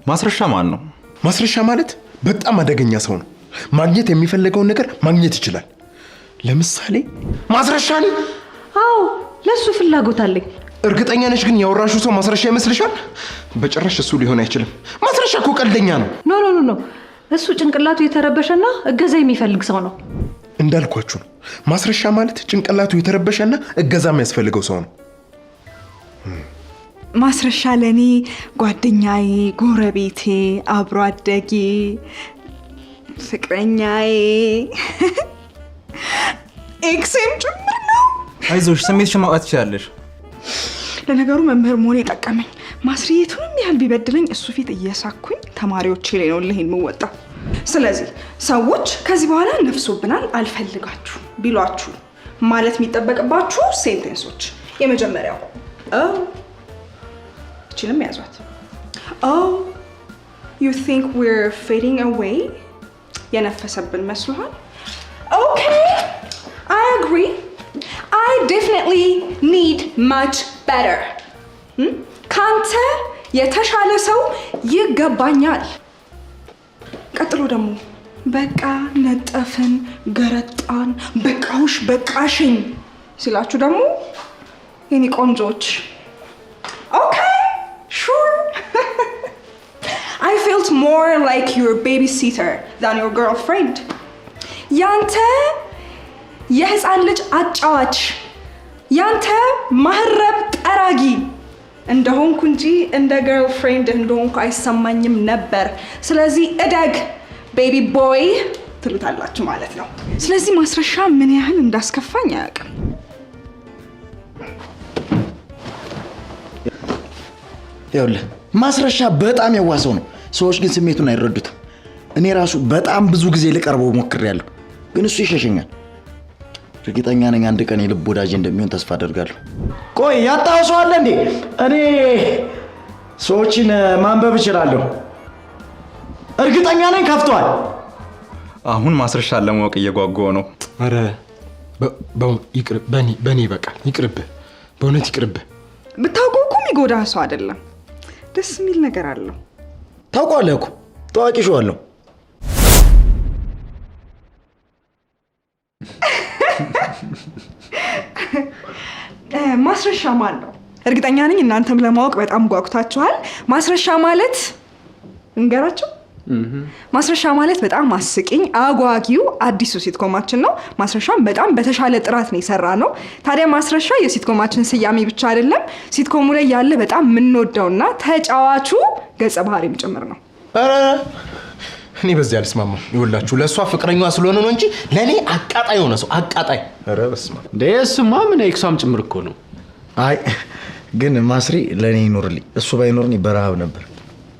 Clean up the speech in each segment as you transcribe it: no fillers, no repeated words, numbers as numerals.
ማስረሻ ማን ነው? ማስረሻ ማለት በጣም አደገኛ ሰው ነው። ማግኘት የሚፈልገውን ነገር ማግኘት ይችላል። ለምሳሌ ማስረሻን። አዎ፣ ለሱ ፍላጎት አለኝ። እርግጠኛ ነሽ ግን ያወራሽው ሰው ማስረሻ ይመስልሻል? በጭራሽ እሱ ሊሆን አይችልም። ማስረሻ እኮ ቀልደኛ ነው። No, no, no, no፣ እሱ ጭንቅላቱ የተረበሸና እገዛ የሚፈልግ ሰው ነው። እንዳልኳችሁ ነው። ማስረሻ ማለት ጭንቅላቱ የተረበሸና እገዛ የሚያስፈልገው ሰው ነው። ማስረሻ ለእኔ ጓደኛዬ፣ ጎረቤቴ፣ አብሮ አደጌ፣ ፍቅረኛዬ፣ ex ኤም ጭምር ነው። አይዞሽ፣ ስሜትሽን ማውጣት ትችላለሽ። ለነገሩ መምህር መሆኔ የጠቀመኝ ማስሪ የቱንም ያህል ቢበድለኝ እሱ ፊት እየሳኩኝ ተማሪዎቼ ላይ ነው እልሄን የምወጣው። ስለዚህ ሰዎች ከዚህ በኋላ ነፍሶብናል አልፈልጋችሁ ቢሏችሁ ማለት የሚጠበቅባችሁ sentence ኦች፣ የመጀመሪያው፣ እችንም ያዟት፣ "Oh, you think we're fading away?" የነፈሰብን መስሎሃል? Okay, I agree, I definitely need much better። ካንተ የተሻለ ሰው ይገባኛል። ቀጥሎ ደግሞ በቃ ነጠፍን፣ ገረጣን፣ በቃውሽ፣ በቃሽኝ ሲላችሁ ደግሞ የኔ ቆንጆች፣ okay, sure, I felt more like your babysitter than your girlfriend። ያንተ የህፃን ልጅ አጫዋች፣ ያንተ ማህረብ ጠራጊ እንደሆንኩ እንጂ እንደ girlfriend እንደሆንኩ አይሰማኝም ነበር። ስለዚህ እደግ baby boy ትሉታላችሁ ማለት ነው። ስለዚህ ማስረሻ ምን ያህል እንዳስከፋኝ አያውቅም። ይኸውልህ፣ ማስረሻ በጣም የዋህ ሰው ነው። ሰዎች ግን ስሜቱን አይረዱትም። እኔ ራሱ በጣም ብዙ ጊዜ ልቀርበው ሞክሬያለሁ፣ ግን እሱ ይሸሸኛል። እርግጠኛ ነኝ አንድ ቀን የልብ ወዳጄ እንደሚሆን ተስፋ አደርጋለሁ። ቆይ፣ ያጣኸው ሰው አለ እንዴ? እኔ ሰዎችን ማንበብ እችላለሁ። እርግጠኛ ነኝ ከፍቷል። አሁን ማስረሻን ለማወቅ እየጓጓሁ ነው። ኧረ ይቅር፣ በእኔ ይበቃል። ይቅርብህ፣ በእውነት ይቅርብህ። ብታውቀው እኮ የሚጎዳ ሰው አይደለም። ደስ የሚል ነገር አለው። ታውቀዋለህ እኮ፣ ታዋቂ ሰው አለው። ማስረሻ ማን ነው? እርግጠኛ ነኝ እናንተም ለማወቅ በጣም ጓጉታችኋል። ማስረሻ ማለት እንገራቸው። ማስረሻ ማለት በጣም አስቂኝ አጓጊው አዲሱ sitcom ኣችን ነው። ማስረሻም በጣም በተሻለ ጥራት ነው የሰራነው። ታዲያ ማስረሻ የ sitcom ኣችን ስያሜ ብቻ አይደለም፣ sitcom ኡ ላይ ያለ በጣም የምንወደውና ተጫዋቹ ገጸ ባህሪም ጭምር ነው። ኧረ እኔ በዚህ አልስማማም። ይኸውላችሁ፣ ለእሷ ፍቅረኛዋ ስለሆነ ነው እንጂ ለእኔ አቃጣይ የሆነ ሰው፣ አቃጣይ። ኧረ በስመ አብ። እንደ እሱማ ምን ex ኧም ጭምር እኮ ነው። አይ፣ ግን ማስሪ ለእኔ ይኖርልኝ። እሱ ባይኖር እኔ በረሃብ ነበር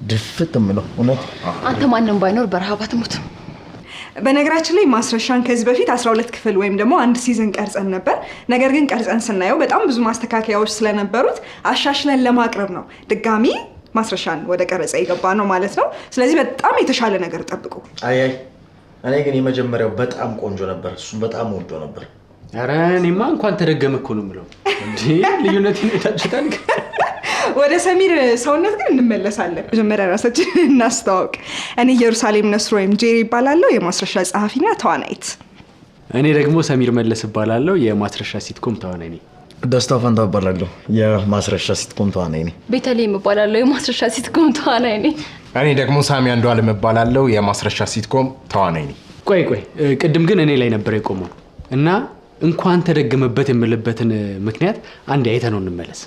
ድፍት የምለው እውነት። አንተ ማንም ባይኖር በረሃብ አትሞትም። በነገራችን ላይ ማስረሻን ከዚህ በፊት 12 ክፍል ወይም ደግሞ አንድ season ቀርጸን ነበር። ነገር ግን ቀርጸን ስናየው በጣም ብዙ ማስተካከያዎች ስለነበሩት አሻሽለን ለማቅረብ ነው ድጋሚ ማስረሻን ወደ ቀረጻ የገባነው ማለት ነው። ስለዚህ በጣም የተሻለ ነገር ጠብቁ። አይ አይ፣ እኔ ግን የመጀመሪያው በጣም ቆንጆ ነበር። እሱም በጣም ወዶ ነበር። ኧረ እኔማ እንኳን ተደገመ እኮ ነው የምለው። እንዴ፣ ልዩነት የታችታል። ወደ ሰሚር ሰውነት ግን እንመለሳለን። መጀመሪያ ራሳችን እናስተዋውቅ። እኔ ኢየሩሳሌም ነስሮ ወይም ጄሪ እባላለሁ። የማስረሻ ጸሐፊና ተዋናይት። እኔ ደግሞ ሰሚር መለስ እባላለሁ። የማስረሻ sitcom ተዋናይ ነኝ። ደስታ ፈንታ እባላለሁ። የማስረሻ sitcom ተዋናይ ነኝ። ቤተልሔም እባላለሁ። የማስረሻ sitcom ተዋናይ ነኝ። እኔ ደግሞ ሳሚ አንዱዓለም እባላለሁ። የማስረሻ sitcom ተዋናይ ነኝ። ቆይ ቆይ፣ ቅድም ግን እኔ ላይ ነበር የቆመው እና እንኳን ተደገመበት የምልበትን ምክንያት አንድ አይተነው እንመለስ።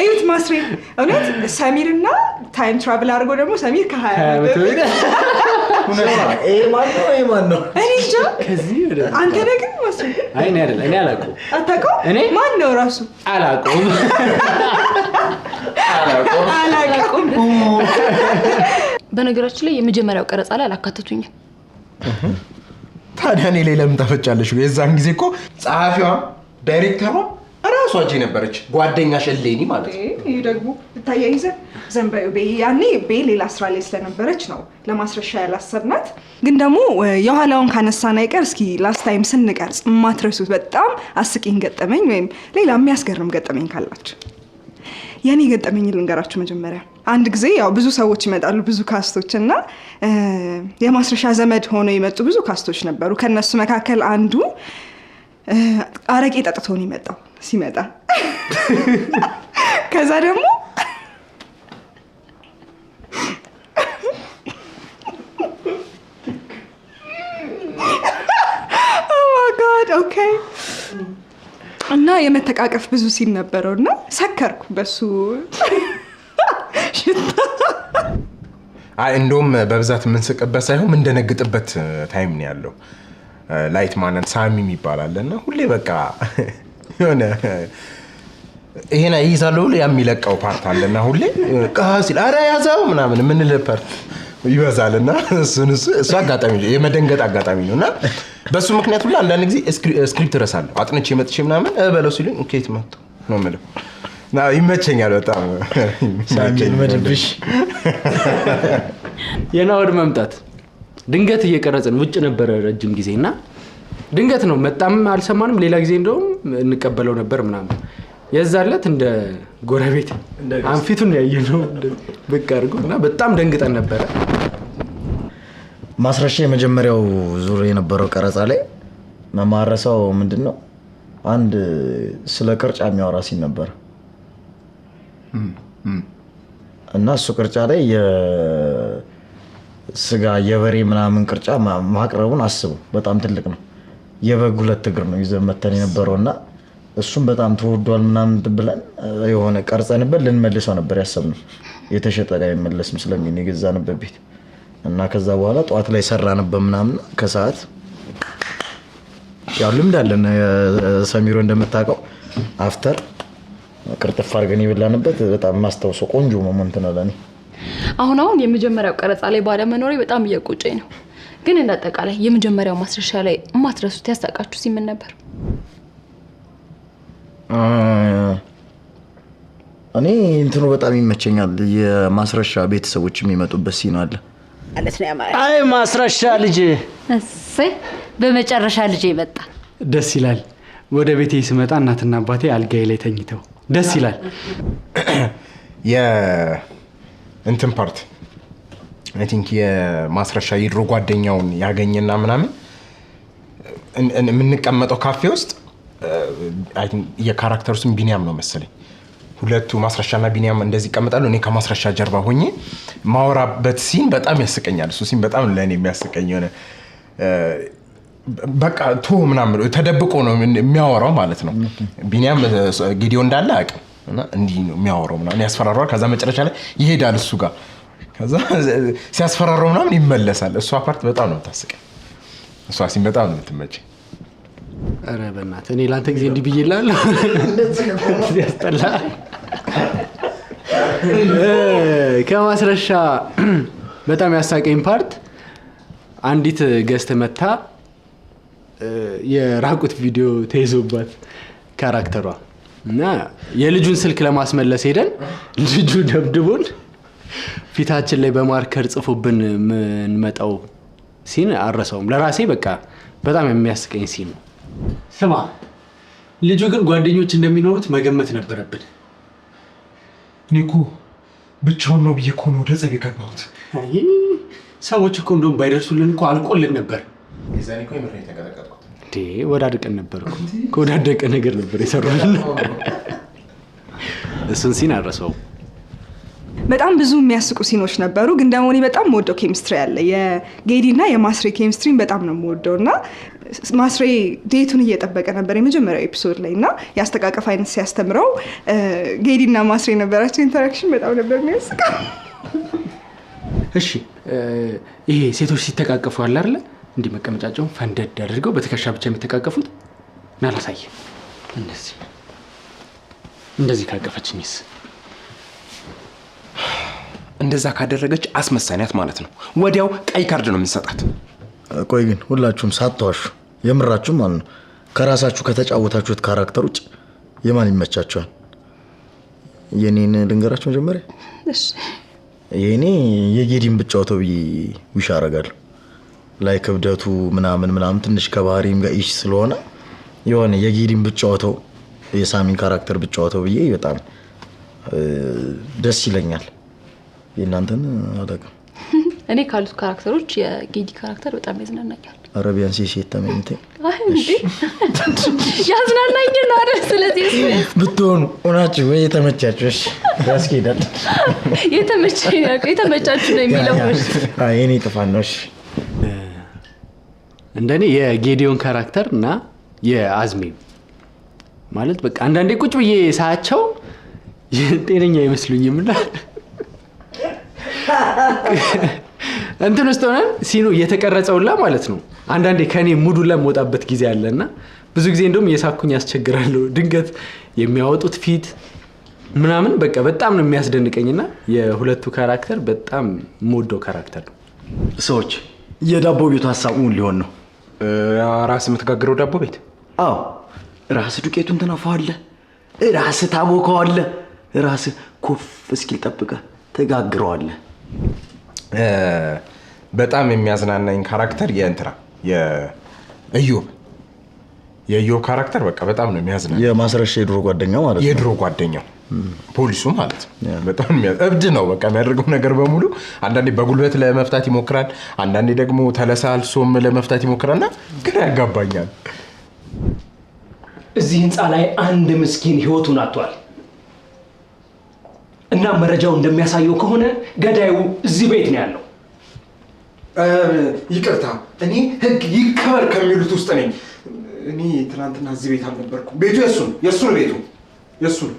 እዩት ማስሬ፣ እውነት ሰሚርና time travel አድርጎ ደግሞ ሰሚር ከ20 ዓመት በፊት። ይሄ ማን ነው? ይሄ ማን ነው? እኔ እንጃ። ከዚህ ወደ አንተ ነህ ግን ማስሬ? አይ፣ እኔ አይደለም፣ እኔ አላውቀውም። አታውቀውም? እኔ? ማን ነው ራሱ? አላውቀውም። አላውቀውም። በነገራችን ላይ የመጀመሪያው ቀረጻ ላይ አላካተቱኝም። ታዲያ እኔ ላይ ለምን ታፈጫለሽ? የዛን ጊዜ እኮ ጸሐፊዋ፣ ዳይሬክተሯ እራሷ እጄ ነበረች፣ ጓደኛሽ እሌኒ ማለት ነው። ይህ ደግሞ ብታያይዘ ዘንበዩ ቤ ያኔ ቤ ሌላ ስራ ላይ ስለነበረች ነው ለማስረሻ ያላሰብናት። ግን ደግሞ የኋላውን ካነሳን አይቀር እስኪ last time ስንቀርጽ የማትረሱት በጣም አስቂኝ ገጠመኝ ወይም ሌላ የሚያስገርም ገጠመኝ ካላችሁ። የኔ ገጠመኝ ልንገራችሁ መጀመሪያ። አንድ ጊዜ ያው ብዙ ሰዎች ይመጣሉ፣ ብዙ cast ኦች፣ እና የማስረሻ ዘመድ ሆነው የመጡ ብዙ cast ኦች ነበሩ። ከነሱ መካከል አንዱ አረቄ ጠጥቶ ነው የመጣው ሲመጣ። ከዛ ደግሞ oh my God, okay፣ እና የመተቃቀፍ ብዙ scene ነበረው እና ሰከርኩ በሱ ሽታ። አይ፣ እንደውም በብዛት የምንስቅበት ሳይሆን የምንደነግጥበት time ነው ያለው። Light man ሳሚ የሚባል አለ እና ሁሌ በቃ የሆነ ይሄን ይይዛለሁ ብሎ ያ የሚለቀው part አለና ሁሌ ቃ ሲል ኧረ ያዘው ምናምን የምንል part ይበዛል። እና እሱን እሱ አጋጣሚ የመደንገጥ አጋጣሚ ነው። እና በእሱ ምክንያት ሁላ አንዳንድ ጊዜ script እረሳለሁ። አጥንቼ መጥቼ ምናምን በለው ሲሉኝ ከየት መጡ ነው የምለው። እና ይመቸኛል በጣም። ሳሚን መድብሽ። የናወድ መምጣት ድንገት እየቀረጽን ውጭ ነበረ ረጅም ጊዜ እና ድንገት ነው መጣም፣ አልሰማንም። ሌላ ጊዜ እንደውም እንቀበለው ነበር ምናምን። የዛለት እንደ ጎረቤት አንፊቱን ያየ ነው ብቅ አድርጎ እና በጣም ደንግጠን ነበረ። ማስረሻ የመጀመሪያው ዙር የነበረው ቀረጻ ላይ መማረሳው ምንድን ነው፣ አንድ ስለ ቅርጫ የሚያወራ scene ነበር እና እሱ ቅርጫ ላይ የስጋ የበሬ ምናምን ቅርጫ ማቅረቡን አስቡ። በጣም ትልቅ ነው። የበግ ሁለት እግር ነው ይዘን መተን የነበረው እና እሱም በጣም ተወዷል ምናምን ብለን የሆነ ቀርጸንበት ልንመልሰው ነበር ያሰብነው። የተሸጠ ዕቃ አይመለስም ስለሚል የገዛንበት ቤት። እና ከዛ በኋላ ጠዋት ላይ ሰራንበት ምናምን፣ ከሰዓት ያው ልምድ አለን ሰሚሮ እንደምታውቀው after ቅርጥፍ አድርገን የበላንበት በጣም የማስታውሰው ቆንጆ moment ነው ለእኔ። አሁን አሁን የመጀመሪያው ቀረጻ ላይ ባለመኖሬ በጣም እየቆጨኝ ነው። ግን እንደ አጠቃላይ የመጀመሪያው ማስረሻ ላይ የማትረሱት ያሳቃችሁ scene ምን ነበር? እኔ እንትኑ በጣም ይመቸኛል። የማስረሻ ቤተሰቦች የሚመጡበት scene አለ። ማለት ነው ያማረ። አይ ማስረሻ ልጅ። እሰይ፣ በመጨረሻ ልጄ መጣ። ደስ ይላል። ወደ ቤቴ ስመጣ እናትና አባቴ አልጋዬ ላይ ተኝተው ደስ ይላል። የእንትን part I think የማስረሻ የድሮ ጓደኛውን ያገኘና ምናምን የምንቀመጠው ካፌ ውስጥ I think የ character ኡ ስም ቢኒያም ነው መሰለኝ። ሁለቱ ማስረሻና ቢኒያም እንደዚህ ይቀመጣሉ። እኔ ከማስረሻ ጀርባ ሆኜ ማወራበት scene በጣም ያስቀኛል። እሱ scene በጣም ለእኔ የሚያስቀኝ የሆነ በቃ ቶ ምናምን ተደብቆ ነው የሚያወራው ማለት ነው። ቢኒያም ጌዲዮ እንዳለ አያውቅም እና እንዲህ ነው የሚያወራው ምናምን፣ ያስፈራረዋል። ከዛ መጨረሻ ላይ ይሄዳል እሱ ጋር፣ ከዛ ሲያስፈራረው ምናምን ይመለሳል። እሷ part በጣም ነው የምታስቀኝ። እሷ scene በጣም ነው የምትመቸኝ። ኧረ በእናትህ፣ እኔ ለአንተ ጊዜ እንዲህ ብዬ እልሃለሁ። ያስጠላ። ከማስረሻ በጣም ያሳቀኝ part አንዲት guest መታ የራቁት ቪዲዮ ተይዞባት character ዋ እና የልጁን ስልክ ለማስመለስ ሄደን ልጁ ደብድቦን ፊታችን ላይ በ marker ጽፎብን የምንመጣው scene አልረሳውም። ለራሴ በቃ በጣም የሚያስቀኝ scene ነው። ስማ፣ ልጁ ግን ጓደኞች እንደሚኖሩት መገመት ነበረብን። እኔ እኮ ብቻውን ነው ብዬ እኮ ነው ወደ ጸብ የገባሁት። አይ፣ ሰዎች እኮ እንደውም ባይደርሱልን እኮ አልቆልን ነበር። የዛኔ እኮ የምር ነው የተንቀጠቀጥኩት። እንዴ፣ ወዳድቀን ነበር እኮ፣ ከወዳደቀ ነገር ነበር የሰሩልን። እሱን scene አልረሳውም። በጣም ብዙ የሚያስቁ scene ኦች ነበሩ። ግን ደግሞ እኔ በጣም የምወደው ኬሚስትሪ አለ። የጌዲ እና የማስሬ ኬሚስትሪን በጣም ነው የምወደው። እና ማስሬ date ኡን እየጠበቀ ነበር የመጀመሪያው episode ላይ እና የአስተቃቀፍ አይነት ሲያስተምረው ጌዲ እና ማስሬ የነበራቸው interaction በጣም ነበር የሚያስቀው። እሺ፣ ይሄ ሴቶች ሲተቃቀፉ አለ አይደለ? እንዲህ መቀመጫቸውን ፈንደድ አድርገው በትከሻ ብቻ የሚተቃቀፉት፣ ና ላሳየህ። እንደዚህ እንደዚህ ካቀፈችኝስ? እንደዛ ካደረገች አስመሳይ ናት ማለት ነው። ወዲያው ቀይ ካርድ ነው የምንሰጣት። ቆይ ግን ሁላችሁም ሳትዋሹ የምራችሁ ማለት ነው ከራሳችሁ ከተጫወታችሁት character ውጭ የማን ይመቻቸዋል? የኔን ልንገራችሁ መጀመሪያ። እሺ። የኔ የጌዲን ብጫወተው ብዬ wish አደርጋለሁ። ላይ ክብደቱ ምናምን ምናምን ትንሽ ከባህሪም ጋር ኢሽ ስለሆነ የሆነ የጌዲን ብጫወተው፣ የሳሚን character ብጫወተው ብዬ በጣም ደስ ይለኛል። የእናንተን አላውቅም። እኔ ካሉት character ኦች የጌዲ character በጣም ያዝናናኛል። ኧረ ቢያንስ የሴት ተመኝቴ። አይ እንዴ፣ ያዝናናኝ ነው አይደል? ስለዚህ እሱ ብትሆኑ ሆናችሁ ወይ የተመቻችሁ፣ እሺ ያስኬዳል። የተመቸኝ ነው፣ የተመቻችሁ ነው የሚለው። አይ የኔ ጥፋት ነው። እሺ። እንደኔ የጌዲዮን character እና የአዝሜም፣ ማለት በቃ አንዳንዴ ቁጭ ብዬ ሳያቸው ጤነኛ አይመስሉኝም። እና እንትን ውስጥ ሆነን scene ኡ እየተቀረጸውላ ማለት ነው፣ አንዳንዴ ከኔ mood ኡ ለመውጣበት ጊዜ አለና ብዙ ጊዜ እንደውም እየሳኩኝ ያስቸግራለሁ። ድንገት የሚያወጡት ፊት ምናምን በቃ በጣም ነው የሚያስደንቀኝና የሁለቱ character በጣም የምወደው character ነው። ሰዎች፣ የዳቦ ቤቱ ሀሳብ እውን ሊሆን ነው። ራስ የምትጋግረው ዳቦ ቤት? አዎ፣ ራስ ዱቄቱን ትነፋዋለህ፣ ራስ ታቦከዋለህ፣ ራስ ኩፍ እስኪል ጠብቀህ ትጋግረዋለህ። በጣም የሚያዝናናኝ character የእንትና የኢዮብ character በቃ በጣም ነው የሚያዝናናኝ። የማስረሻ የድሮ ጓደኛው ማለት ነው። የድሮ ጓደኛው ፖሊሱ ማለት ነው። በጣም እብድ ነው። በቃ የሚያደርገው ነገር በሙሉ አንዳንዴ በጉልበት ለመፍታት ይሞክራል፣ አንዳንዴ ደግሞ ተለሳልሶም ለመፍታት ይሞክራል እና ግራ ያጋባኛል። እዚህ ህንፃ ላይ አንድ ምስኪን ህይወቱን አጥቷል እና መረጃው እንደሚያሳየው ከሆነ ገዳዩ እዚህ ቤት ነው ያለው። ይቅርታ፣ እኔ ህግ ይከበር ከሚሉት ውስጥ ነኝ። እኔ ትናንትና እዚህ ቤት አልነበርኩም። ቤቱ የሱ ነው፣ የሱ ነው፣ ቤቱ የሱ ነው።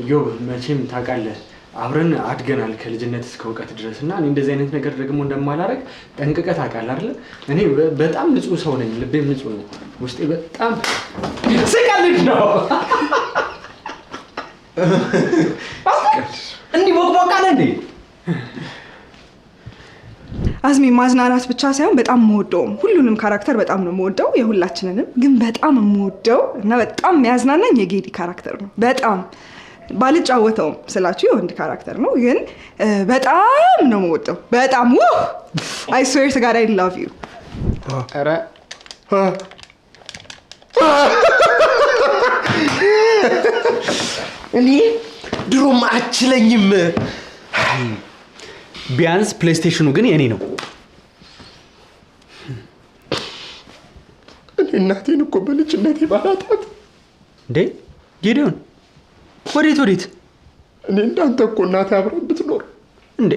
ኢዮብ፣ መቼም ታውቃለህ፣ አብረን አድገናል ከልጅነት እስከ እውቀት ድረስ እና እኔ እንደዚህ አይነት ነገር ደግሞ እንደማላረግ ጠንቅቀህ ታውቃለህ አይደለ? እኔ በጣም ንጹህ ሰው ነኝ፣ ልቤም ንጹህ ነው። ውስጤ በጣም ስቀልድ ነው። እንዲህ ቦቅቧቃ ነህ እንዴ? አዝሜ ማዝናናት ብቻ ሳይሆን በጣም የምወደውም፣ ሁሉንም character በጣም ነው የምወደው፣ የሁላችንንም ግን በጣም የምወደው እና በጣም የሚያዝናናኝ የጌዲ character ነው። በጣም ባልጫወተውም ስላችሁ የወንድ character ነው፣ ግን በጣም ነው የምወደው። በጣም። I swear to God, I love you. ኧረ። እኔ ድሮም አችለኝም። ቢያንስ PlayStation ኑ ግን የኔ ነው። እኔ እናቴን እኮ በልጅነቴ ባላጣት። እንዴ ጌዲዮን፣ ወዴት ወዴት? እኔ እንዳንተ እኮ እናቴ አብረን ብትኖር። እንዴ፣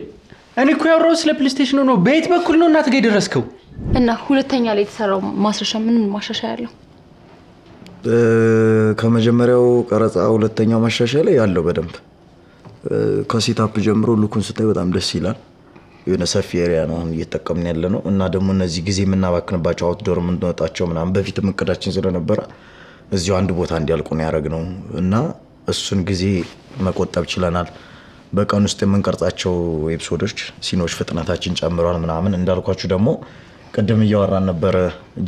እኔ እኮ ያወራሁት ስለ PlayStation ኑ ነው። በየት በኩል ነው እናት ጋር የደረስከው? እና ሁለተኛ ላይ የተሰራው ማስረሻ ምን ማሻሻያ ያለው? ከመጀመሪያው ቀረጻ ሁለተኛው ማሻሻያ ላይ ያለው በደንብ ከ setup ጀምሮ look ኡን ስታይ በጣም ደስ ይላል። የሆነ ሰፊ area ነው አሁን እየተጠቀምን ያለ ነው። እና ደግሞ እነዚህ ጊዜ የምናባክንባቸው outdoor የምንወጣቸው ምናምን በፊትም እቅዳችን ስለነበረ እዚሁ አንድ ቦታ እንዲያልቁ ነው ያደረግነው እና እሱን ጊዜ መቆጠብ ችለናል። በቀን ውስጥ የምንቀርጻቸው episode ኦች፣ scene ኦች ፍጥነታችን ጨምሯል ምናምን። እንዳልኳችሁ ደግሞ ቅድም እያወራን ነበረ፣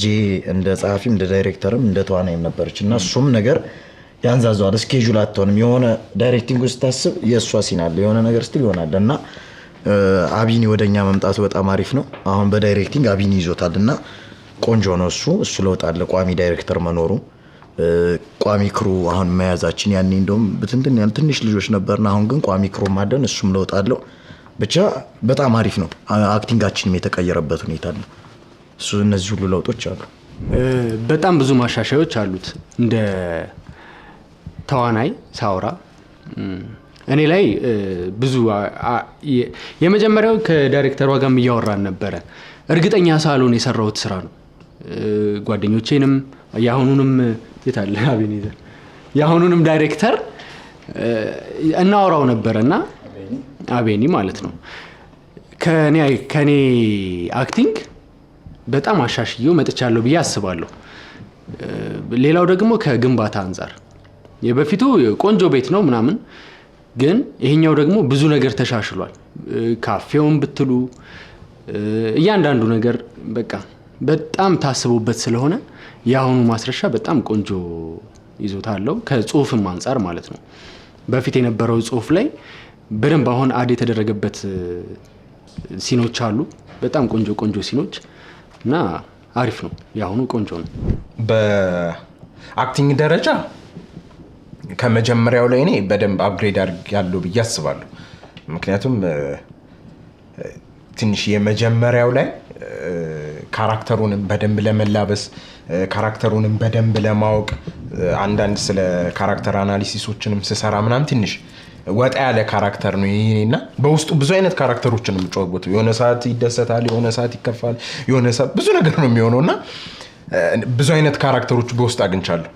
ጄ እንደ ጸሐፊም እንደ ዳይሬክተርም እንደ ተዋናይም ነበረች እና እሱም ነገር ያንዛዘዋል። Schedule አትሆንም። የሆነ directing ስታስብ የእሷ scene አለ፣ የሆነ ነገር ስትል ይሆናል። እና አቢኒ ወደ እኛ መምጣቱ በጣም አሪፍ ነው። አሁን በ directing አቢኒ ይዞታል እና ቆንጆ ነው። እሱ ለውጥ አለ። ቋሚ ዳይሬክተር መኖሩ፣ ቋሚ crew አሁን መያዛችን፣ ያኔ እንደውም ብትንትን ያለ ትንሽ ልጆች ነበርን። አሁን ግን ቋሚ crew ም አለን። እሱም ለውጥ አለው። ብቻ በጣም አሪፍ ነው። Acting ኣችንም የተቀየረበት ሁኔታ አለ። እሱ እነዚህ ሁሉ ለውጦች አሉ። በጣም ብዙ ማሻሻዮች አሉት። እንደ ተዋናይ ሳውራ እኔ ላይ ብዙ የመጀመሪያው ከዳይሬክተሯ ጋርም እያወራን ነበረ። እርግጠኛ ሳልሆን የሰራሁት ስራ ነው። ጓደኞቼንም የአሁኑንም፣ የት አለ አቤኔዘር፣ የአሁኑንም ዳይሬክተር እናወራው ነበረ እና አቤኒ ማለት ነው፣ ከኔ acting በጣም አሻሽዬው መጥቻለሁ ብዬ አስባለሁ። ሌላው ደግሞ ከግንባታ አንጻር የበፊቱ ቆንጆ ቤት ነው ምናምን፣ ግን ይሄኛው ደግሞ ብዙ ነገር ተሻሽሏል። ካፌውን ብትሉ እያንዳንዱ ነገር በቃ በጣም ታስቦበት ስለሆነ የአሁኑ ማስረሻ በጣም ቆንጆ ይዞታ አለው ከጽሁፍም አንጻር ማለት ነው። በፊት የነበረው ጽሁፍ ላይ በደንብ አሁን add የተደረገበት scene ኦች አሉ። በጣም ቆንጆ ቆንጆ scene ኦች እና አሪፍ ነው። የአሁኑ ቆንጆ ነው። በ acting ደረጃ ከመጀመሪያው ላይ እኔ በደንብ upgrade አድርጌያለሁ ብዬ አስባለሁ። ምክንያቱም ትንሽ የመጀመሪያው ላይ character ኡንም በደንብ ለመላበስ፣ character ኡንም በደንብ ለማወቅ፣ አንዳንድ ስለ character analysis ኦችንም ስሰራ ምናምን ትንሽ ወጣ ያለ character ነው ይሄ እና በውስጡ ብዙ አይነት character ኦችን የምጫወትበት፣ የሆነ ሰዓት ይደሰታል፣ የሆነ ሰዓት ይከፋል፣ የሆነ ሰዓት ብዙ ነገር ነው የሚሆነው እና ብዙ አይነት character ኦች በውስጥ አግኝቻለሁ።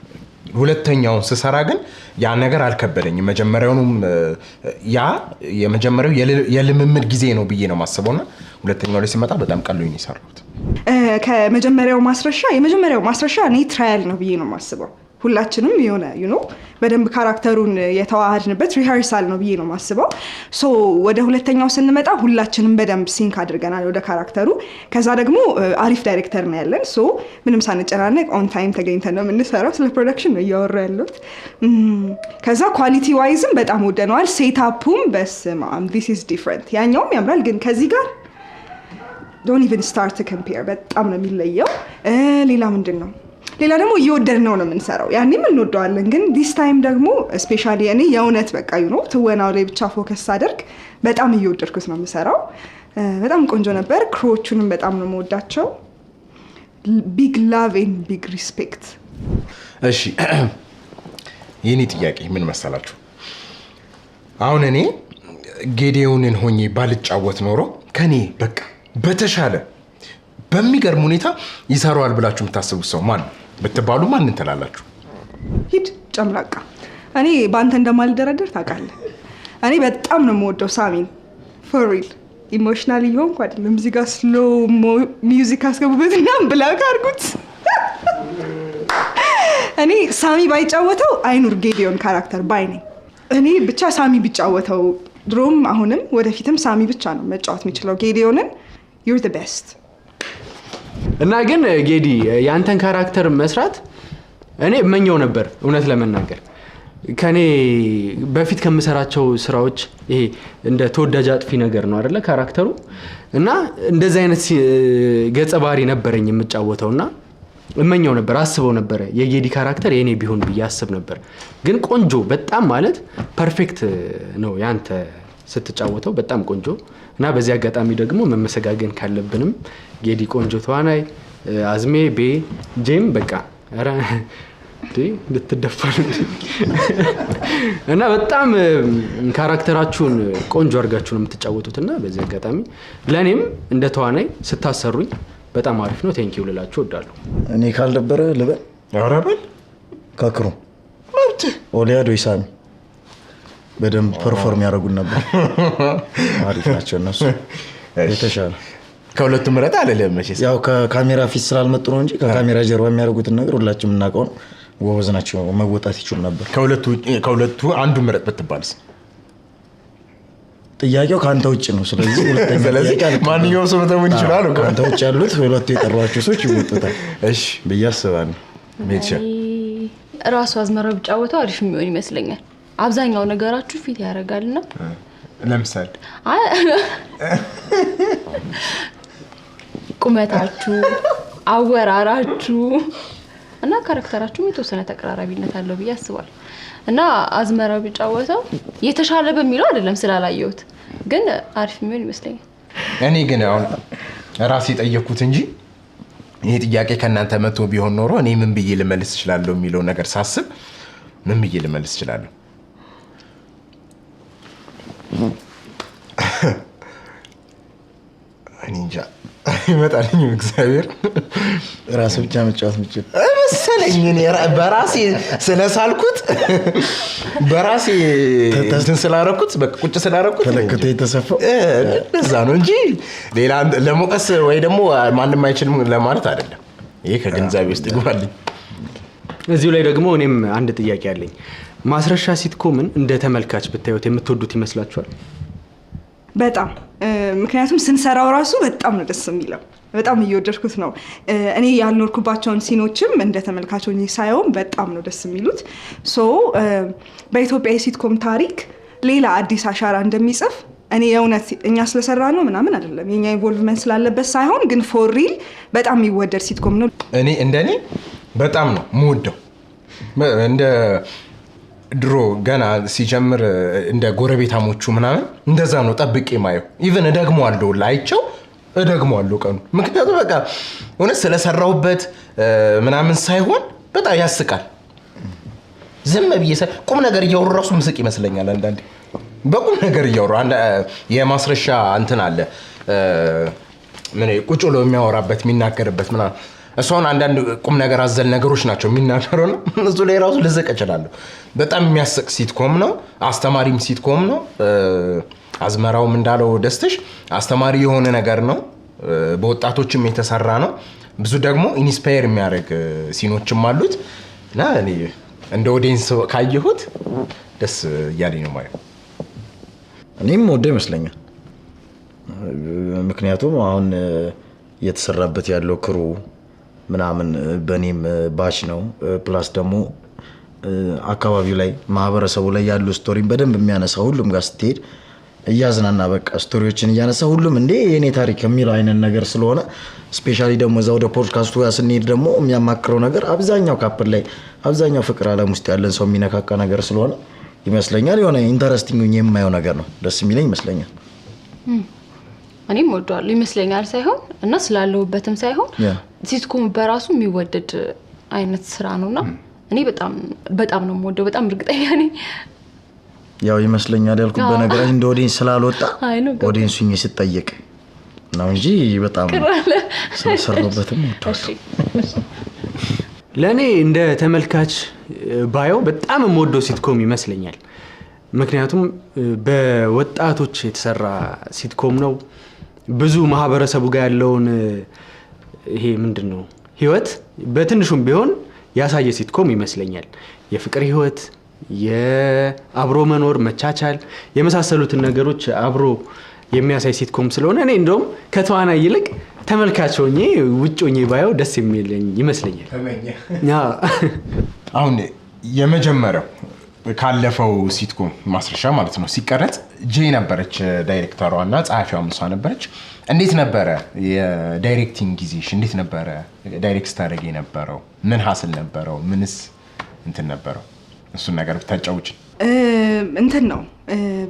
ሁለተኛውን ስሰራ ግን ያ ነገር አልከበደኝም። መጀመሪያውንም ያ የመጀመሪያው የልምምድ ጊዜ ነው ብዬ ነው የማስበው እና ሁለተኛው ላይ ሲመጣ በጣም ቀሎኝ ነው የሰራሁት። ከመጀመሪያው ማስረሻ፣ የመጀመሪያው ማስረሻ እኔ trial ነው ብዬ ነው የማስበው። ሁላችንም የሆነ በደንብ character ኡን የተዋሃድንበት rehearsal ነው ብዬ ነው የማስበው። So ወደ ሁለተኛው ስንመጣ ሁላችንም በደንብ sink አድርገናል ወደ character ኡ። ከዛ ደግሞ አሪፍ ዳይሬክተር ነው ያለን። So ምንም ሳንጨናነቅ on time ተገኝተን ነው የምንሰራው። ስለ production ነው እያወራ ያለሁት። ከዛ quality wise ም በጣም ወደነዋል። Setup ኡም በስማም this is different። ያኛውም ያምራል ግን ከዚህ ጋር don't even start compare፣ በጣም ነው የሚለየው። ሌላ ምንድን ነው? ሌላ ደግሞ እየወደድነው ነው የምንሰራው። ያኔም እንወደዋለን፣ ግን this time ደግሞ especially እኔ የእውነት በቃ ትወናው ላይ ብቻ focus ሳደርግ በጣም እየወደድኩት ነው የምሰራው። በጣም ቆንጆ ነበር። Crew ዎቹንም በጣም ነው የምወዳቸው። Big love and big respect። እሺ፣ የኔ ጥያቄ ምን መሰላችሁ? አሁን እኔ ጌዴዮንን ሆኜ ባልጫወት ኖሮ ከኔ በቃ በተሻለ በሚገርም ሁኔታ ይሰራዋል ብላችሁ የምታስቡት ሰው ማን ብትባሉ ማንን ትላላችሁ? ሂድ ጨምላቃ። እኔ በአንተ እንደማልደራደር ታውቃለህ። እኔ በጣም ነው የምወደው ሳሚን፣ for real። Emotional እየሆንኩ አይደለም። እዚህ ጋር slow music አስገቡበትና black አድርጉት። እኔ ሳሚ ባይጫወተው አይኑር ጌዲዮን character ባይ ነኝ። እኔ ብቻ ሳሚ ቢጫወተው፣ ድሮም አሁንም ወደፊትም ሳሚ ብቻ ነው መጫወት የሚችለው ጌዲዮንን። You're the best። እና ግን ጌዲ፣ የአንተን character መስራት እኔ እመኘው ነበር። እውነት ለመናገር ከኔ በፊት ከምሰራቸው ስራዎች ይሄ እንደ ተወዳጅ አጥፊ ነገር ነው አይደለ character ኡ፣ እና እንደዚህ አይነት ገጸ ባህሪ ነበረኝ የምጫወተው እና እመኘው ነበር፣ አስበው ነበረ የጌዲ character የኔ ቢሆን ብዬ አስብ ነበር። ግን ቆንጆ በጣም ማለት perfect ነው ያንተ ስትጫወተው፣ በጣም ቆንጆ። እና በዚህ አጋጣሚ ደግሞ መመሰጋገን ካለብንም ጌዲ ቆንጆ ተዋናይ፣ አዝሜ ቤ ጄም በቃ ኧረ እንዴ ልትደፋ ነው እና በጣም character ኣችሁን ቆንጆ አድርጋችሁ ነው የምትጫወቱት እና በዚህ አጋጣሚ ለእኔም እንደ ተዋናይ ስታሰሩኝ በጣም አሪፍ ነው። Thank you ልላችሁ እወዳለሁ። እኔ ካልደበረ ልበል? ኧረ በል። ከ crew ኦሊያድ ወይ ሳሚ በደንብ perform ያደርጉን ነበር። አሪፍ ናቸው እነሱ የተሻለ። ከሁለቱ ምረጥ አልልህም መቼስ። ያው ከካሜራ ፊት ስላልመጡ ነው እንጂ ከካሜራ ጀርባ የሚያደርጉትን ነገር ሁላችንም የምናውቀው ነው። ጎበዝ ናቸው፣ መወጣት ይችሉ ነበር። ከሁለቱ አንዱ ምረጥ ብትባልስ? ጥያቄው ከአንተ ውጭ ነው። ስለዚህ ሁለተኛ ስለዚህ ጥያቄ አልቀበልም። ማንኛውም ሰው መተወን ይችላል እኮ። ከአንተ ውጭ ያሉት ሁለቱ የጠሯቸው ሰዎች ይወጡታል ብዬ አስባለሁ። ራሱ አዝመራው ቢጫወተው አሪፍ የሚሆን ይመስለኛል። አብዛኛው ነገራችሁ fit ያደርጋልና። ለምሳሌ? አይ፣ ቁመታችሁ፣ አወራራችሁ እና character ኣችሁም የተወሰነ ተቀራራቢነት አለው ብዬ አስባለሁ። እና አዝመራው ቢጫወተው የተሻለ በሚለው አይደለም፣ ስላላየሁት ግን አሪፍ የሚሆን ይመስለኛል። እኔ ግን አሁን ራሴ የጠየኩት እንጂ ይሄ ጥያቄ ከእናንተ መጥቶ ቢሆን ኖሮ እኔ ምን ብዬ ልመልስ እችላለሁ የሚለው ነገር ሳስብ ምን ብዬ ልመልስ እችላለሁ? እኔ እንጃ፣ አይመጣልኝም። እግዚአብሔር ራስ ብቻ መጫወት ምችል መሰለኝ። እኔ በራሴ ስለሳልኩት፣ በራሴ እንትን ስላረኩት፣ በቃ ቁጭ ስላረኩት ተለክቶ የተሰፋው እንደዛ ነው እንጂ ሌላ ለመውቀስ ወይ ደግሞ ማንም አይችልም ለማለት አይደለም። ይሄ ከግንዛቤ ውስጥ ይግባልኝ። እዚሁ ላይ ደግሞ እኔም አንድ ጥያቄ አለኝ። ማስረሻ sitcom ን እንደ ተመልካች ብታዩት የምትወዱት ይመስላችኋል? በጣም። ምክንያቱም ስንሰራው ራሱ በጣም ነው ደስ የሚለው፣ በጣም እየወደድኩት ነው። እኔ ያልኖርኩባቸውን scene ኦችም እንደ ተመልካች ሆኜ ሳየውም በጣም ነው ደስ የሚሉት። So በኢትዮጵያ የ sitcom ታሪክ ሌላ አዲስ አሻራ እንደሚጽፍ እኔ የእውነት እኛ ስለሰራ ነው ምናምን አይደለም፣ የኛ involvement ስላለበት ሳይሆን ግን for real በጣም የሚወደድ sitcom ነው። እኔ እንደኔ በጣም ነው የምወደው። እንደ ድሮ ገና ሲጀምር እንደ ጎረቤታሞቹ ምናምን እንደዛ ነው ጠብቄ ማየው። Even እደግመዋለሁ፣ አይቼው እደግመዋለሁ ቀኑ። ምክንያቱም በቃ እውነት ስለሰራሁበት ምናምን ሳይሆን በጣም ያስቃል። ዝም ብዬ ቁም ነገር እያወሩ ራሱ ምስቅ ይመስለኛል አንዳንዴ። በቁም ነገር እያወሩ የማስረሻ እንትን አለ፣ ምን ቁጭ ብሎ የሚያወራበት የሚናገርበት ምናምን፣ እሷን አንዳንድ ቁም ነገር አዘል ነገሮች ናቸው የሚናገረው ነው። እሱ ላይ ራሱ ልዘቅ እችላለሁ። በጣም የሚያስቅ sitcom ነው። አስተማሪም sitcom ነው። አዝመራውም እንዳለው ደስትሽ አስተማሪ የሆነ ነገር ነው። በወጣቶችም የተሰራ ነው። ብዙ ደግሞ inspire የሚያደርግ scene ኦችም አሉት እና እኔ እንደ audience ካየሁት ደስ እያለኝ ነው ማየው። እኔም ወደው ይመስለኛል። ምክንያቱም አሁን እየተሰራበት ያለው crew ምናምን በእኔም batch ነው። Plus ደግሞ አካባቢው ላይ ማህበረሰቡ ላይ ያሉ story ን በደንብ የሚያነሳ፣ ሁሉም ጋር ስትሄድ እያዝናና በቃ story ዎችን እያነሳ ሁሉም እንዴ የኔ ታሪክ የሚለው አይነት ነገር ስለሆነ፣ especially ደግሞ እዛ ወደ ፖድካስቱ ጋር ስንሄድ ደግሞ የሚያማክረው ነገር አብዛኛው couple ላይ፣ አብዛኛው ፍቅር አለም ውስጥ ያለን ሰው የሚነካካ ነገር ስለሆነ ይመስለኛል የሆነ interesting የማየው ነገር ነው። ደስ የሚለኝ ይመስለኛል። እኔም ወደዋለሁ ይመስለኛል ሳይሆን እና ስላለሁበትም ሳይሆን sitcom በራሱ የሚወደድ አይነት ስራ ነውና እኔ በጣም በጣም ነው የምወደው። በጣም እርግጠኛ ነኝ። ያው ይመስለኛል ያልኩት በነገራችን እንደ audience ስላልወጣ አይ ነው ገባኝ። Audience ኡ ስጠየቅ ነው እንጂ በጣም ቅር አለ። ስለሰራሁበትም ወደዋለሁ። ለእኔ እንደ ተመልካች ባየው በጣም የምወደው sitcom ይመስለኛል። ምክንያቱም በወጣቶች የተሰራ sitcom ነው። ብዙ ማህበረሰቡ ጋር ያለውን ይሄ ምንድን ነው ህይወት በትንሹም ቢሆን ያሳየ sitcom ይመስለኛል። የፍቅር ህይወት፣ የአብሮ መኖር፣ መቻቻል የመሳሰሉትን ነገሮች አብሮ የሚያሳይ sitcom ስለሆነ እኔ እንደውም ከተዋናይ ይልቅ ተመልካች ሆኜ ውጭ ሆኜ ባየው ደስ የሚለኝ ይመስለኛል። አሁን የመጀመሪያው ካለፈው sitcom ማስረሻ ማለት ነው ሲቀረጽ ጄ ነበረች ዳይሬክተሯ እና ጸሐፊዋም እሷ ነበረች። እንዴት ነበረ የ directing ጊዜሽ? እንዴት ነበረ direct ስታደርግ የነበረው? ምን hassle ነበረው? ምንስ እንትን ነበረው? እሱን ነገር ብታጫውችን። እንትን ነው፣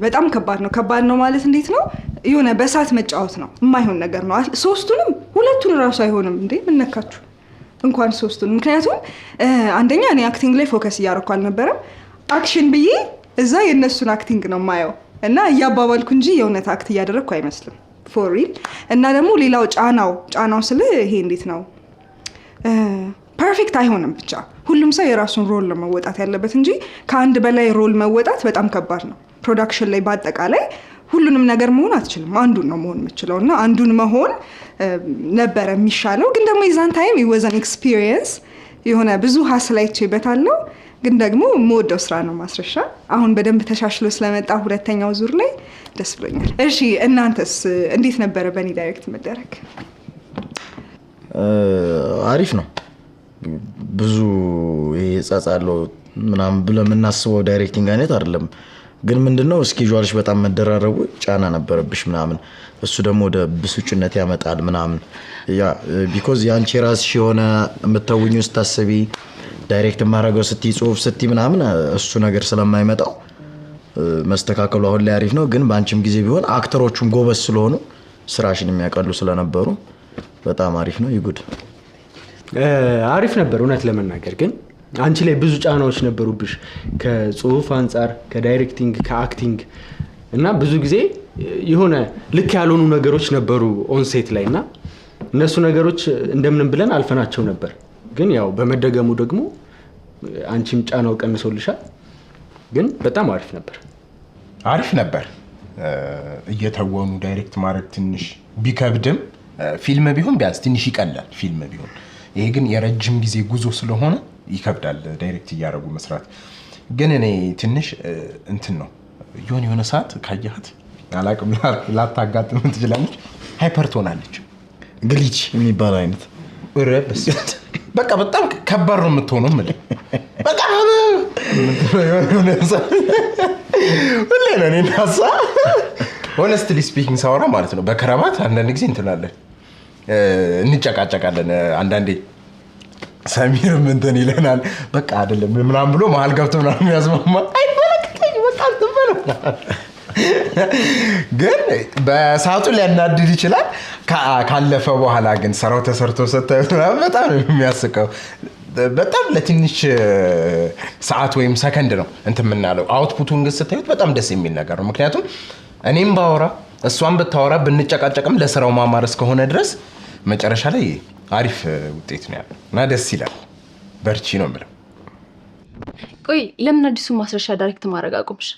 በጣም ከባድ ነው። ከባድ ነው ማለት እንዴት ነው? የሆነ በእሳት መጫወት ነው። የማይሆን ነገር ነው። ሶስቱንም ሁለቱን እራሱ አይሆንም እንዴ፣ ምን ነካችሁ? እንኳን ሶስቱን። ምክንያቱም አንደኛ እኔ acting ላይ focus እያደረኩ አልነበረም። Action ብዬ እዛ የእነሱን acting ነው የማየው እና እያባባልኩ እንጂ የእውነት act እያደረግኩ አይመስልም for real። እና ደግሞ ሌላው ጫናው ስል ይሄ እንዴት ነው perfect አይሆንም። ብቻ ሁሉም ሰው የራሱን role ነው መወጣት ያለበት እንጂ ከአንድ በላይ role መወጣት በጣም ከባድ ነው። Production ላይ በአጠቃላይ ሁሉንም ነገር መሆን አትችልም። አንዱን ነው መሆን የምችለው እና አንዱን መሆን ነበረ የሚሻለው። ግን ደግሞ የዛን time it was an experience፣ የሆነ ብዙ hustle አይቼበታለሁ። ግን ደግሞ የምወደው ስራ ነው ማስረሻ። አሁን በደንብ ተሻሽሎ ስለመጣ ሁለተኛው ዙር ላይ ደስ ብሎኛል። እሺ እናንተስ እንዴት ነበረ በእኔ direct መደረግ? አሪፍ ነው። ብዙ ይሄ ጸጽ አለው ምናምን ብለን የምናስበው directing አይነት አይደለም። ግን ምንድነው schedule ሽ በጣም መደራረቡ ጫና ነበረብሽ ምናምን፣ እሱ ደግሞ ወደ ብስጩነት ያመጣል ምናምን። Yeah, because የአንቺ የራስሽ የሆነ የምተውኙ ስታስቢ፣ direct የማደርገው ስትይ፣ ጽሁፍ ስትይ ምናምን እሱ ነገር ስለማይመጣው መስተካከሉ አሁን ላይ አሪፍ ነው። ግን በአንቺም ጊዜ ቢሆን actor ኦቹም ጎበዝ ስለሆኑ ስራሽን የሚያቀሉ ስለነበሩ በጣም አሪፍ ነው። ይጉድ። አሪፍ ነበር እውነት ለመናገር፣ ግን አንቺ ላይ ብዙ ጫናዎች ነበሩብሽ ከጽሁፍ አንጻር፣ ከ directing፣ ከ acting እና ብዙ ጊዜ የሆነ ልክ ያልሆኑ ነገሮች ነበሩ on set ላይ እና እነሱ ነገሮች እንደምንም ብለን አልፈናቸው ነበር። ግን ያው በመደገሙ ደግሞ አንቺም ጫናው ቀንሶልሻል። ግን በጣም አሪፍ ነበር። አሪፍ ነበር። እየተወኑ direct ማድረግ ትንሽ ቢከብድም ፊልም ቢሆን ቢያንስ ትንሽ ይቀላል። ፊልም ቢሆን፣ ይሄ ግን የረጅም ጊዜ ጉዞ ስለሆነ ይከብዳል direct እያደረጉ መስራት። ግን እኔ ትንሽ እንትን ነው የሆነ የሆነ ሰዓት ካየሃት አላቅም፣ ላታጋጥም ትችላለች። Hyper ትሆናለች። Glitch የሚባል አይነት። ኧረ በስመ አብ። በቃ በጣም ከባድ ነው የምትሆነው። የምልህ በቃ የሆነ ሁሌ ነው እኔ እና እሷ honestly speaking ሳወራ ማለት ነው። በከረባት አንዳንድ ጊዜ እንትናለን፣ እንጨቃጨቃለን። አንዳንዴ ሰሚርም እንትን ይለናል። በቃ አይደለም ምናምን ብሎ መሀል ገብቶ ምናምን ያስማማ፣ አይመለከተኝም በቃ እንትን በለው። ግን በሰዓቱ ሊያናድድ ይችላል። ካለፈ በኋላ ግን ስራው ተሰርቶ ስታዩት ምናምን በጣም ነው የሚያስቀው። በጣም ለትንሽ ሰዓት ወይም ሰከንድ ነው እንትን የምናለው። Output ኡን ግን ስታዩት በጣም ደስ የሚል ነገር ነው። ምክንያቱም እኔም ባወራ እሷን ብታወራ ብንጨቃጨቅም ለስራው ማማር እስከሆነ ድረስ መጨረሻ ላይ አሪፍ ውጤት ነው ያለው እና ደስ ይላል። በርቺ ነው የምለው። ቆይ፣ ለምን አዲሱ ማስረሻ direct ማድረግ አቆምሽ?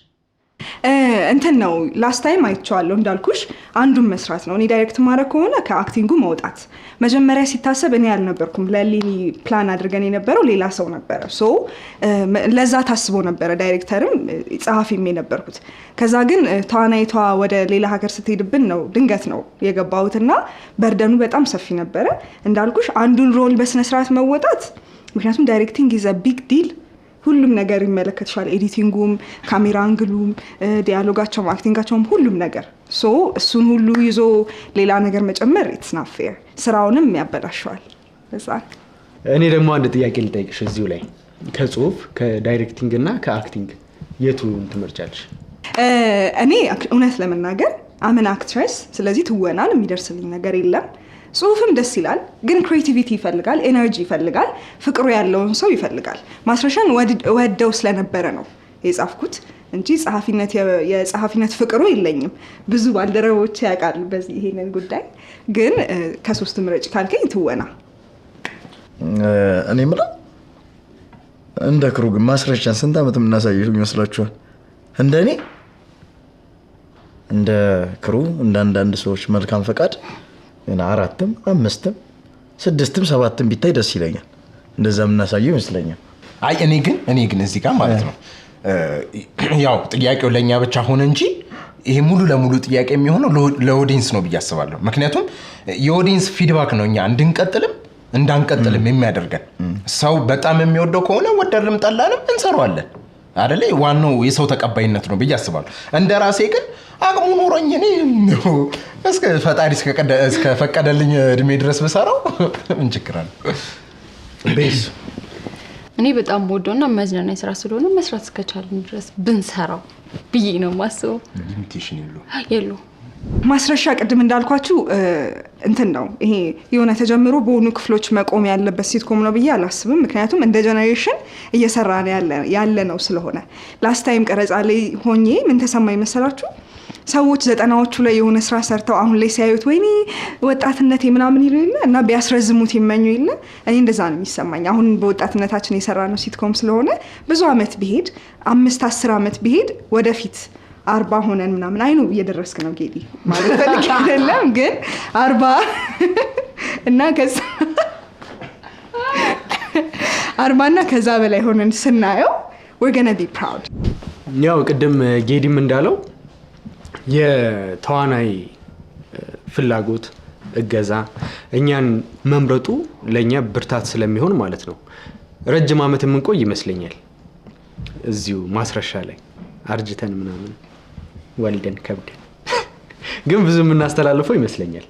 እንትን ነው፣ last time አይቼዋለሁ እንዳልኩሽ አንዱን መስራት ነው። እኔ direct ማድረግ ከሆነ ከ acting ኡ መውጣት። መጀመሪያ ሲታሰብ እኔ አልነበርኩም። ለሊኒ ፕላን አድርገን የነበረው ሌላ ሰው ነበረ። So ለዛ ታስቦ ነበረ ዳይሬክተርም ጸሐፊም የነበርኩት። ከዛ ግን ተዋናይቷ ወደ ሌላ ሀገር ስትሄድብን ነው ድንገት ነው የገባሁትና burden ኡ በጣም ሰፊ ነበረ። እንዳልኩሽ አንዱን role በስነስርዓት መወጣት፣ ምክንያቱም directing is a big deal፣ ሁሉም ነገር ይመለከትሻል። Editing ኡም፣ camera angle ኡም፣ dialogue ኣቸውም፣ acting ኣቸውም፣ ሁሉም ነገር። So እሱን ሁሉ ይዞ ሌላ ነገር መጨመር it's not fair፣ ስራውንም ያበላሸዋል። ለዛ ነው። እኔ ደግሞ አንድ ጥያቄ ልጠይቅሽ እዚሁ ላይ። ከጽሁፍ፣ ከ directing እና ከ acting የቱን ትመርጫለሽ? እኔ እውነት ለመናገር I'm an actress፣ ስለዚህ ትወናን የሚደርስልኝ ነገር የለም። ጽሁፍም ደስ ይላል፣ ግን creativity ይፈልጋል፣ energy ይፈልጋል፣ ፍቅሩ ያለውን ሰው ይፈልጋል። ማስረሻን ወደው ስለነበረ ነው የጻፍኩት እንጂ የጸሐፊነት ፍቅሩ የለኝም። ብዙ ባልደረቦች ያውቃሉ በዚህ ይሄንን ጉዳይ። ግን ከሶስቱ ምረጭ ካልከኝ ትወና። እኔ የምለው እንደ crew ግን ማስረሻን ስንት ዓመት የምናሳየው ይመስላችኋል? እንደ እኔ እንደ crew እንደ አንዳንድ ሰዎች መልካም ፈቃድ ግን አራትም አምስትም ስድስትም ሰባትም ቢታይ ደስ ይለኛል። እንደዛ የምናሳየው ይመስለኛል። አይ፣ እኔ ግን እዚህ ጋር ማለት ነው ያው ጥያቄው ለእኛ ብቻ ሆነ እንጂ ይሄ ሙሉ ለሙሉ ጥያቄ የሚሆነው ለ audience ነው ብዬ አስባለሁ። ምክንያቱም የ audience feedback ነው እኛ እንድንቀጥልም እንዳንቀጥልም የሚያደርገን። ሰው በጣም የሚወደው ከሆነ ወደድንም ጠላንም እንሰራዋለን አደለ? ዋናው የሰው ተቀባይነት ነው ብዬ አስባለሁ። እንደ ራሴ ግን አቅሙ ኖሮኝ እኔ እስከ ፈጣሪ እስከፈቀደልኝ እድሜ ድረስ ብሰራው ምን ችግር አለ? ቤስ? እኔ በጣም ወደውና የሚያዝናናኝ ስራ ስለሆነ መስራት እስከቻልን ድረስ ብንሰራው ብዬ ነው የማስበው። Limitation የለውም። የለውም። ማስረሻ ቅድም እንዳልኳችሁ እንትን ነው፣ ይሄ የሆነ ተጀምሮ በሆኑ ክፍሎች መቆም ያለበት sitcom ነው ብዬ አላስብም። ምክንያቱም እንደ generation እየሰራ ያለ ነው ስለሆነ። Last time ቀረጻ ላይ ሆኜ ምን ተሰማኝ መሰላችሁ? ሰዎች 90ዎቹ ላይ የሆነ ስራ ሰርተው አሁን ላይ ሲያዩት ወይኔ ወጣትነቴ ምናምን ይሉ የለ እና ቢያስረዝሙት ይመኙ የለ፣ እኔ እንደዛ ነው የሚሰማኝ። አሁን በወጣትነታችን የሰራነው sitcom ስለሆነ ብዙ አመት ቢሄድ፣ 5፣ 10 አመት ቢሄድ፣ ወደፊት 40 ሆነን ምናምን፣ አይኑ እየደረስክ ነው ጌዲ ማለት ፈልጌ አይደለም፣ ግን 40 እና ከዛ 40 እና ከዛ በላይ ሆነን ስናየው we're gonna be proud። ያው ቅድም ጌዲም እንዳለው የተዋናይ ፍላጎት፣ እገዛ፣ እኛን መምረጡ ለእኛ ብርታት ስለሚሆን ማለት ነው። ረጅም ዓመት የምንቆይ ይመስለኛል እዚሁ ማስረሻ ላይ አርጅተን ምናምን ወልደን ከብደን ግን ብዙ የምናስተላልፈው ይመስለኛል።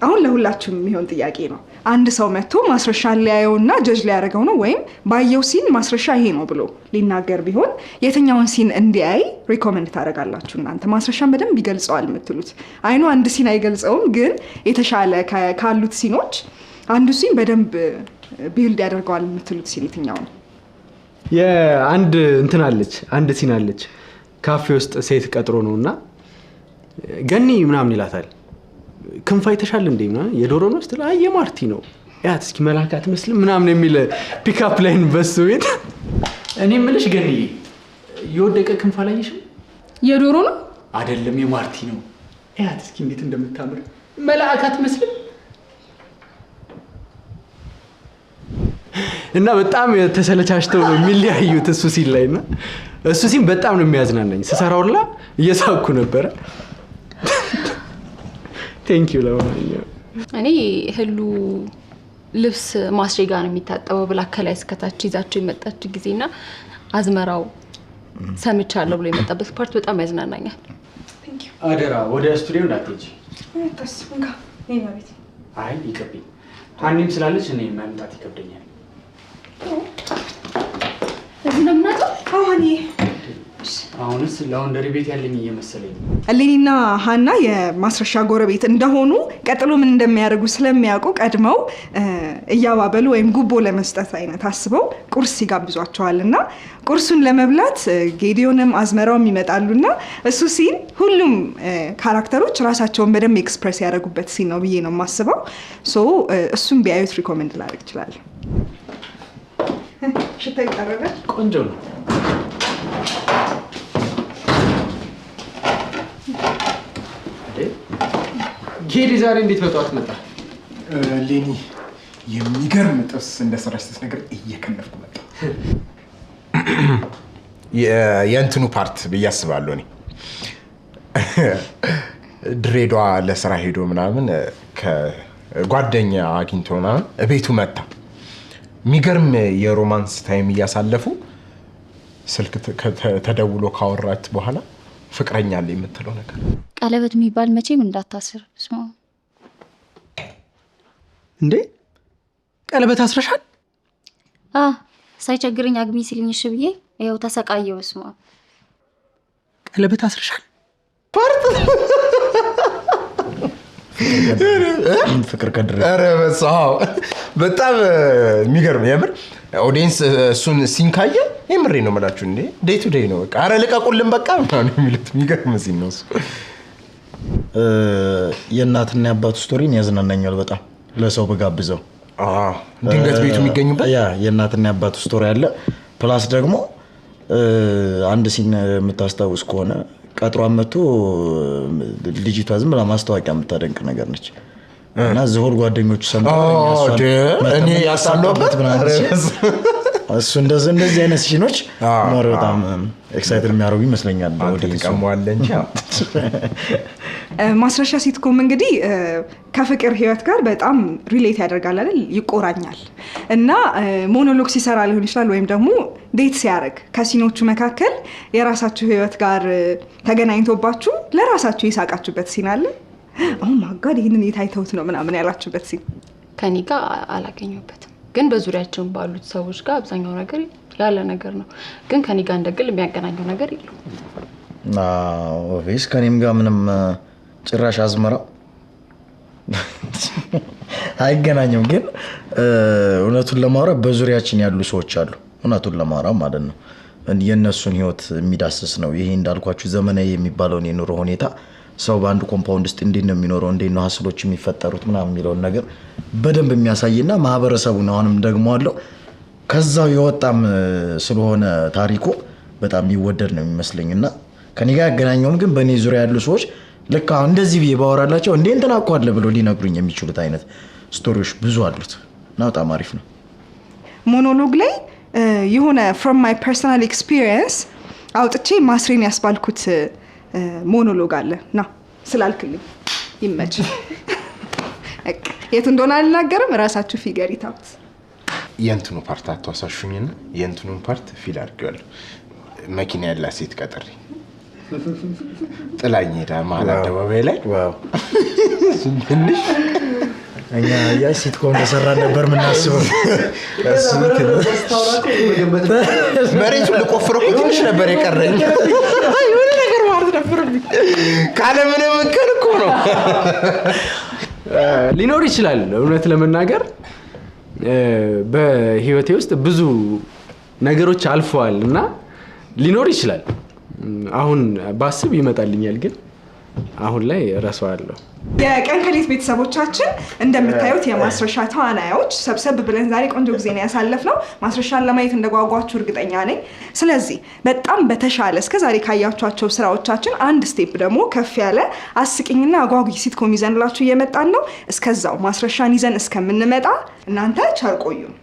አሁን ለሁላችሁም የሚሆን ጥያቄ ነው። አንድ ሰው መጥቶ ማስረሻን ሊያየውና judge ሊያደርገው ነው ወይም ባየው scene ማስረሻ ይሄ ነው ብሎ ሊናገር ቢሆን የትኛውን scene እንዲያይ recommend ታደርጋላችሁ እናንተ? ማስረሻን በደንብ ይገልጸዋል የምትሉት፣ አይኑ አንድ scene አይገልጸውም፣ ግን የተሻለ ካሉት scene ኦች አንዱ scene በደንብ build ያደርገዋል የምትሉት scene የትኛው ነው? የአንድ እንትን አለች፣ አንድ scene አለች። ካፌ ውስጥ ሴት ቀጥሮ ነው እና ገኒ ምናምን ይላታል። ክንፍ አይተሻል እንዴ ምናምን፣ የዶሮ ነው ስትል አይ የማርቲ ነው፣ ያት እስኪ መልአክ አትመስልም ምናምን የሚል pickup line በሱ ቤት። እኔ የምልሽ ገኒዬ፣ የወደቀ ክንፍ አላየሽም? የዶሮ ነው? አይደለም፣ የማርቲ ነው። ያት እስኪ እንዴት እንደምታምር፣ መልአክ አትመስልም? እና በጣም ተሰለቻችተው ነው የሚለያዩት እሱ scene ላይ። እና እሱ scene በጣም ነው የሚያዝናናኝ። ስሰራው ሁላ እየሳኩ ነበረ። Thank you ለማንኛውም። እኔ ህሉ ልብስ ማስሬ ጋር ነው የሚታጠበው ብላ ከላይ እስከታች ይዛቸው የመጣች ጊዜና አዝመራው ሰምቻለሁ ብሎ የመጣበት part በጣም ያዝናናኛል። አደራ ወደ ስቱዲዮ እንዳትሄጂ። ቤት። አይ ይቅርብኝ። ሀኒም ስላለች እኔ መምጣት ይከብደኛል። እዚህ ነው የምናውቀው። አሁን አሁንስ laundry ቤት ያለኝ እየመሰለኝ ነው። እሌኒና ሀና የማስረሻ ጎረቤት እንደሆኑ ቀጥሎ ምን እንደሚያደርጉ ስለሚያውቁ ቀድመው እያባበሉ ወይም ጉቦ ለመስጠት አይነት አስበው ቁርስ ይጋብዟቸዋል። እና ቁርሱን ለመብላት ጌዲዮንም አዝመራውም ይመጣሉና እሱ scene ሁሉም character ኦች ራሳቸውን በደንብ express ያደረጉበት scene ነው ብዬ ነው የማስበው። So እሱን ቢያዩት recommend ላደርግ እችላለሁ። ሽታ ይጠረጋል። ቆንጆ ነው። እንዴ ጌዲ ዛሬ እንዴት በጠዋት መጣ? ሌኒ የሚገርም ጥብስ እንደሰራች ስትነግር እየከነፍኩ መጣ። የእንትኑ part ብዬ አስባለሁ። እኔ ድሬዳዋ ለስራ ሄዶ ምናምን ከጓደኛ አግኝቶ ምናምን እቤቱ መታ፣ የሚገርም የ romance time እያሳለፉ ስልክ ተደውሎ ካወራት በኋላ ፍቅረኛ አለ የምትለው ነገር። ቀለበት የሚባል መቼም እንዳታስር። በስመ አብ። እንዴ፣ ቀለበት አስረሻል? አ ሳይቸግረኝ አግቢ ሲልኝ እሺ ብዬ ይኸው ተሰቃየሁ። በስመ አብ። ቀለበት አስረሻል? ፍቅር ከድሬ። ኧረ በስመ አብ፣ በጣም የሚገርም፣ የምር audience እሱን scene ካየ፣ የምሬ ነው የምላችሁ፣ እንዴ day to day ነው በቃ፣ ኧረ ልቀቁልን በቃ ምናምን የሚሉት የሚገርም scene ነው እሱ። የእናትና የአባቱ story ን ያዝናናኛል በጣም፣ ለሰው ብጋብዘው። ድንገት ቤቱ የሚገኙበት። Yeah፣ የእናትና የአባቱ story አለ። Plus ደግሞ አንድ scene የምታስታውስ ከሆነ ቀጥሯን መጥቶ ልጅቷ ዝም ብላ ማስታወቂያ የምታደንቅ ነገር ነች እና ዝሆል ጓደኞቹ ሰምተው እሷን መተን እኔ የምናሳቅበት ያሳለሁበት ምናምን ሲል እሱ እንደዚህ አይነት scene ኦች more በጣም excited የሚያደርጉ ይመስለኛል። አንተ Audience ኡ። ትቀመዋለህ እንጂ ያው። ማስረሻ sitcom እንግዲህ ከፍቅር ህይወት ጋር በጣም relate ያደርጋል አይደል? ይቆራኛል። እና monologue ሲሰራ ሊሆን ይችላል ወይም ደግሞ date ሲያደርግ ከ scene ኦቹ መካከል የራሳችሁ ህይወት ጋር ተገናኝቶባችሁ ለራሳችሁ የሳቃችሁበት scene አለ? Oh my God፣ ይህንን የት አይተውት ነው ምናምን ያላችሁበት scene? ከኔ ጋር አላገኘሁበትም፣ ግን በዙሪያችን ባሉት ሰዎች ጋር አብዛኛው ነገር ያለ ነገር ነው። ግን ከኔ ጋር እንደ ግል የሚያገናኘው ነገር የለውም። Obvious ከኔም ጋር ምንም ጭራሽ አዝመራው አይገናኝም። ግን እውነቱን ለማውራት በዙሪያችን ያሉ ሰዎች አሉ። እውነቱን ለማውራት ማለት ነው፣ የእነሱን ህይወት የሚዳስስ ነው። ይሄ እንዳልኳችሁ ዘመናዊ የሚባለውን የኑሮ ሁኔታ፣ ሰው በአንድ compound ውስጥ እንዴት ነው የሚኖረው፣ እንዴት ነው hustle ኦች የሚፈጠሩት ምናምን የሚለውን ነገር በደንብ የሚያሳይና ማህበረሰቡን አሁንም ደግሞ አለው ከዛው የወጣም ስለሆነ ታሪኩ በጣም የሚወደድ ነው የሚመስለኝ። እና ከኔ ጋር ያገናኘውም ግን በእኔ ዙሪያ ያሉ ሰዎች ልክ አሁን እንደዚህ ብዬ ባወራላቸው እንዴ እንትና እኮ አለ ብሎ ሊነግሩኝ የሚችሉት አይነት story ዎች ብዙ አሉት እና በጣም አሪፍ ነው። Monologue ላይ የሆነ from my personal experience አውጥቼ ማስሬን ያስባልኩት monologue አለ ና ስላልክልኝ ይመች። በቃ የቱ እንደሆነ አልናገርም፣ እራሳችሁ figure it out። የእንትኑ part አትዋሳሹኝና የእንትኑን part feel አድርጌዋለሁ። መኪና ያላት ሴት ቀጥሬ ጥላኝ ሄዳ መሀል አደባባይ ላይ ትንሽ እኛ ያ sitcom እንደሰራ ነበር የምናስበው። መሬቱን ልቆፍር እኮ ትንሽ ነበር የቀረኝ። የሆነ ነገር ማለት ነበረብኝ። ካለምንም እንከን እኮ ነው። ሊኖር ይችላል። እውነት ለመናገር በህይወቴ ውስጥ ብዙ ነገሮች አልፈዋል እና ሊኖር ይችላል። አሁን ባስብ ይመጣልኛል፣ ግን አሁን ላይ እረሳዋለሁ። የቀን ከሌት ቤተሰቦቻችን፣ እንደምታዩት የማስረሻ ተዋናዮች ሰብሰብ ብለን ዛሬ ቆንጆ ጊዜ ነው ያሳለፍነው። ማስረሻን ለማየት እንደጓጓችሁ እርግጠኛ ነኝ። ስለዚህ በጣም በተሻለ እስከ ዛሬ ካያችኋቸው ስራዎቻችን አንድ step ደግሞ ከፍ ያለ አስቂኝና አጓጊ sitcom ይዘንላችሁ እየመጣን ነው። እስከዛው ማስረሻን ይዘን እስከምንመጣ እናንተ ቸር ቆዩን።